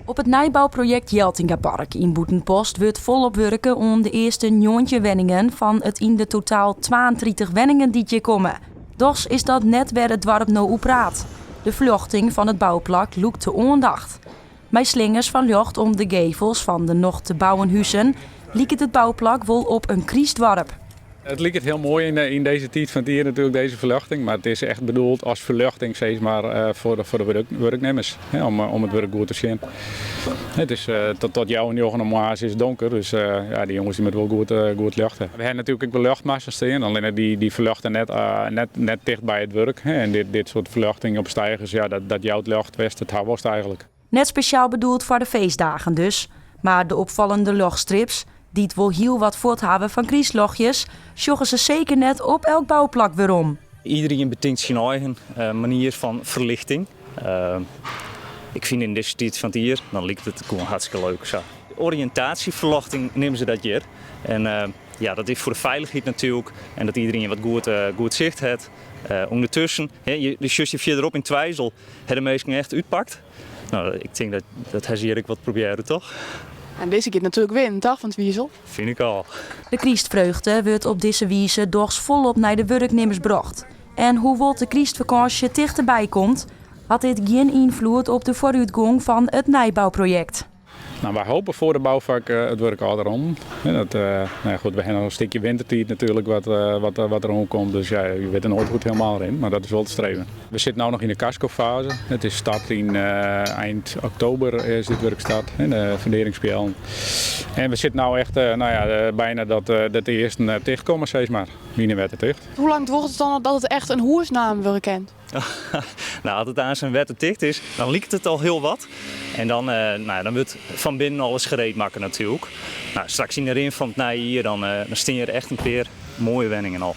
Op it nijbouprojekt Jeltingapark yn Bûtenpost wurdt folop wurke oan de earste 19 wenningen fan it yn de totaal 32 wenningen dy't hjir komme. Dochs is dat net wêr't it doarp no oer praat. De ferljochting fan it bouplak lûkt de oandacht. Mei slingers fan ljocht om de gevels fan de noch te bouwen huzen liket it bouplak wol op in krystdoarp. It liket hiel moai yn dizze tiid fan it jier natuerlik, dizze ferljochting. Mar it is echt bedoeld as ferljochting sis mar, foar de wurknimmers. Om it wurk goed te sjen. It is tot healwei njoggenen moarns is it donker. Dus ja, dy jonges dy moatte wol goed ljochte. We ha natuerlik ek wol ljochtmasten stean. Allinne dy ferljochte net ticht by it wurk. En dit soart ferljochting op steigers, ja, dat jout ljocht wêr'tst it ha wolst eigentlik. Net spesjaal bedoeld foar de feestdagen dus, mar de opfallende ljochtstrips, dy't wol hiel wat fuort hawwe fan krystljochtjes, sjogge se seker net op elk bouplak werom. Iederien betinkt syn eigen manier fan ferlichting. Ik fyn yn dizze tiid fan it jier, dan liket it gewoan hartstikke leuk sa. Oriïntaasjeferljochting neame se dat hjir. En ja, dat is foar de feilichheid natuerlik en dat iederien wat goed sicht hat. Undertusken, do sjochst hjir fierderop yn Twijzel, ha de minsken echt útpakt. No, ik tink dat dat ha se hjir ek wat probearre, toch? En dizze giet natuerlik winnen, toch, fan Twizel? Fyn ik al. De krystfreugde wurdt op dizze wize dochs folop nei de wurknimmers brocht. En hoewol't de krystfakânsje tichterby komt, hat dit gjin ynfloed op de foarútgong fan it nijbouprojekt. Nou, wy hoopje foar de boufak it wurk ôf te rûnen. Dat, nou ja, goed, we ha noch in stikje wintertiid natuerlik wat deroan komt. Dus ja, je witte noait hoe't it hielendal rint, mar dat is wol it streven. We sitte no noch yn de kaskofase. It is start yn ein oktober is dit wurk start, de fundearringspeallen. En we sitte no echt, nou ja, byna dat de earsten ticht komme, sis mar. Wyn en wetterticht. Hoe lang duorret it dan dat it echt in hûs naam wurde kin? Nou, as it aanst wetterticht is, dan liket it al hiel wat. En dan, nou, dan wurdt fan binnen alles gereed makke natuerlik. Nou, straks yn de rin fan it nije jier dan, dan stean hjir echt in pear moaie wenningen al.